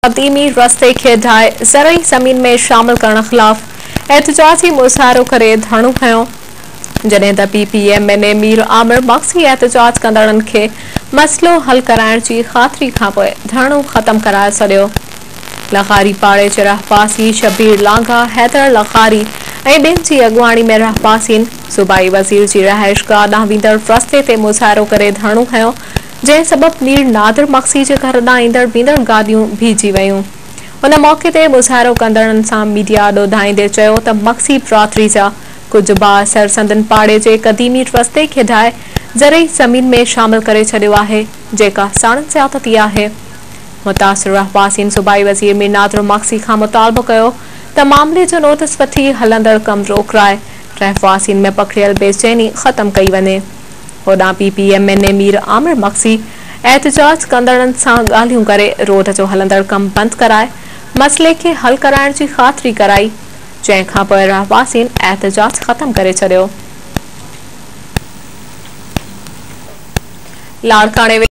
قديمي رستي کي ڊاهي زرعي زمين ۾ شامل ڪرڻ خلاف احتجاجي مظاهرو ڪري ڌرڻو هنيو، جڏهن ته P P M N A Mir Amir Magsi احتجاج ڪندڙن کي مسئلو حل ڪرائڻ جي خاطري کانپوء ڌرڻو ختم ڪرائي ڇڏيو. لغاري پاڙي جي رهواسي شبير لانگاهه، حيدر لغاري ۽ ٻين جي اڳواڻي ۾ رهواسين صوبائي وزير جي رهائشگاهه ڏانهن ويندڙ رستي تي مظاهرو ڪري ڌرڻو هنيو، جنهن سبب مير نادر مگسي جي گهر ڏانهن ايندڙ ويندڙ گاڏيون بيهجي ويون. ان موقعي تي مظاهرو ڪندڙن سان ميڊيا آڏو دانهيندي چيو ته مگسي برادري جا ڪجهه بااثر سندن پاڙي جي قديمي رستي کي ڊاهي زرعي زمين ۾ شامل ڪري ڇڏيو آهي جيڪا ساڻن زيادتي آهي. متاثر رهواسين صوبائي وزير مير نادر مگسي کان مطالبو ڪيو ته معاملي جو نوٽيس وٺي هلندڙ ڪم روڪرائي رهواسين ۾ پکڙيل بيچيني ختم ڪئي وڃي. هوڏانهن P P M N A Mir Amir Magsi احتجاج ڪندڙن سان ڳالهيون ڪري روڊ جو هلندڙ ڪم بند ڪرائي مسئلي کي حل ڪرائڻ جي خاطري ڪرائي جنهن کانپوء رهواسين احتجاج ختم ڪري ڇڏيو. لاڙڪاڻي.